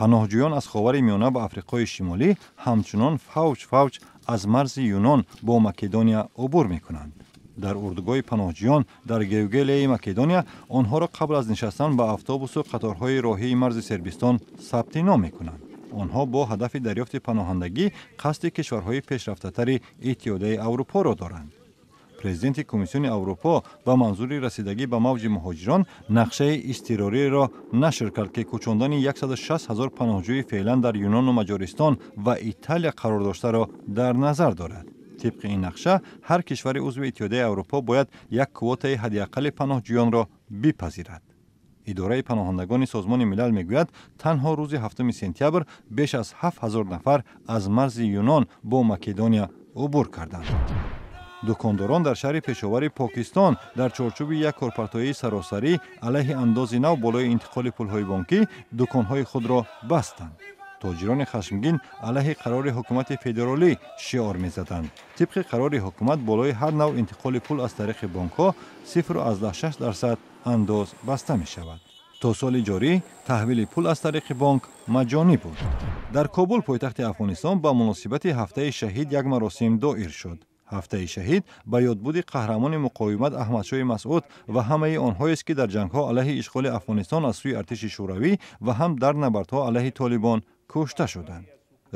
Паноҳҷӯён аз Ховари Миёна ба Африқои Шимолӣ ҳамчунон фавҷ фавҷ аз марзи Юнон бо Македония убур мекунанд. Дар урдугоҳи паноҳҷӯён дар Гевгелияи Македония онҳоро қабл аз нишастан ба автобусу қаторҳои роҳии марзи Сербистон сабти ном мекунанд. Онҳо бо ҳадафи дарёфти паноҳандагӣ қасди кишварҳои пешрафтатари Иттиҳодияи Аврупоро доранд. Президенти Комиссиони Аврупо ба манзури расидагӣ ба мавҷи муҳоҷирон нақшаи изтирориро нашр кард, ки кӯчондани 160 ҳазор паноҳҷӯи феълан дар Юнону Маҷористон ва Италия қарор доштаро дар назар дорад. Тибқи ин нақша, ҳар кишвари узви Иттиҳодияи Аврупо бояд як квотаи ҳадди аққали паноҳҷӯёнро бипазирад. Идораи паноҳандагони Созмони Милал мегӯяд, танҳо рӯзи 7 сентябр беш аз 7000 нафар аз марзи Юнон бо Македония убур карданд. Дукондорон дар шаҳри Пешовари Покистон дар чорчӯби як корпартоии саросарӣ алайҳи андози нав болои интиқоли пулҳои бонкӣ дуконҳои худро бастанд. Тоҷирони хашмгин алайҳи қарори ҳукумати федералӣ шиор мезаданд. Тибқи қарори ҳукумат, болои ҳар навъ интиқоли пул аз тариқи бонкҳо 0,6% андоз баста мешавад. То соли ҷорӣ таҳвили пул аз тариқи бонк маҷҷонӣ буд. Дар Кобул, пойтахти Афғонистон, ба муносибати Ҳафтаи шаҳид як маросим доир шуд. Ҳафтаи шаҳид ба ёдбуди қаҳрамони муқовимат Аҳмадшоҳи Масъуд ва ҳамаи онҳоест, ки дар ҷангҳо алайҳи ишғоли Афғонистон аз сӯи артиши Шӯравӣ ва ҳам дар набардҳо алайҳи Толибон кушта шуданд.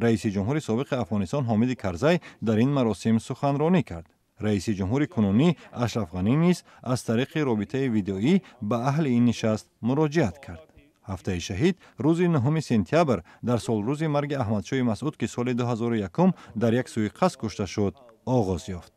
Раиси ҷумҳури собиқи Афғонистон Ҳомиди Карзай дар ин маросим суханронӣ кард. Раиси ҷумҳури кунунӣ Ашраф Ғанӣ низ аз тариқи робитаи видеоӣ ба аҳли ин нишаст муроҷиат кард. Ҳафтаи шаҳид рӯзи 9 сентябр, дар солрӯзи марги Аҳмадшоҳи Масъуд, ки соли 2001 дар як сӯиқасд кушта шуд, оғоз ёфт.